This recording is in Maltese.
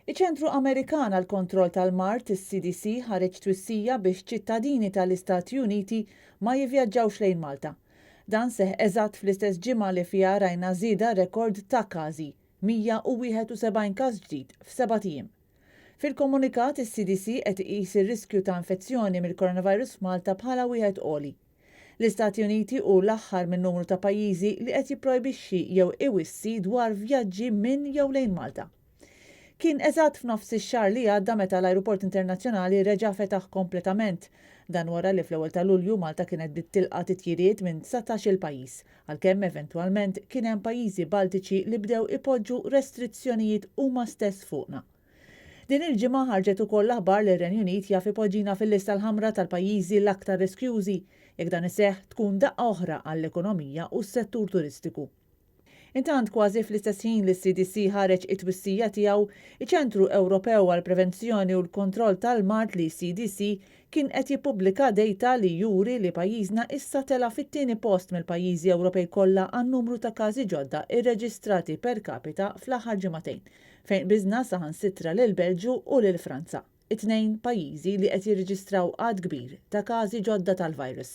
Iċ-Ċentru Amerikan għall-Kontroll tal-Mard, is-CDC, ħareġ twissija biex ċittadini tal-Istati Uniti ma jivvjaġġawx lejn Malta. Dan seħħ eżatt fl-istess ġimgħa li fiha rajna żieda rekord ta' każi, 171 każ ġdid f'sebat ijiem. Fil-komunikat, is-CDC qed iqis ir-riskju ta' infezzjoni mill-coronavirus f'Malta bħala wieħed għoli. L-Istati Uniti hu l-aħħar minn numru ta' pajjiżi li qed jipprojbixxi jew iwissi dwar vjaġġi minn jew lejn Malta. Kien eżatt f'nofs ix-xahar li għadda meta l-ajruport internazzjonali reġa' fetaħ kompletament. Dan wara li fl-ewwel ta' Lulju Malta kienet bdiet tilqa' titjiriet minn 19-il pajjiż, għalkemm eventwalment kien hemm pajjiżi Baltiċi li bdew ipoġġu restrizzjonijiet huma stess fuqna. Din il-ġimgħa ħarġet ukoll l-aħbar li r-Renju Unit jaf ipoġġina fil-lista l-ħamra tal-pajjiżi l-aktar riskjużi. Jekk dan iseħħ, tkun daqqa oħra għall-ekonomija u s-settur turistiku. Intant, kważi fl-istess ħin li s-CDC ħareġ it-twissija tiegħu, iċ-Ċentru Ewropew għall-Prevenzjoni u l-Kontroll tal-Mard l-ECDC kien qed jippubblika dejta li juri li pajjiżna issa tela' fit-tieni post mill-pajjiżi Ewropej kollha għan-numru ta' każi ġodda rreġistrati per capita fl-aħħar ġimagħtejn, fejn qbiżna saħansitra lill-Belġju u lil Franza, it-tnejn pajjiżi li qed jirreġistraw għadd kbir ta' każi ġodda tal-virus.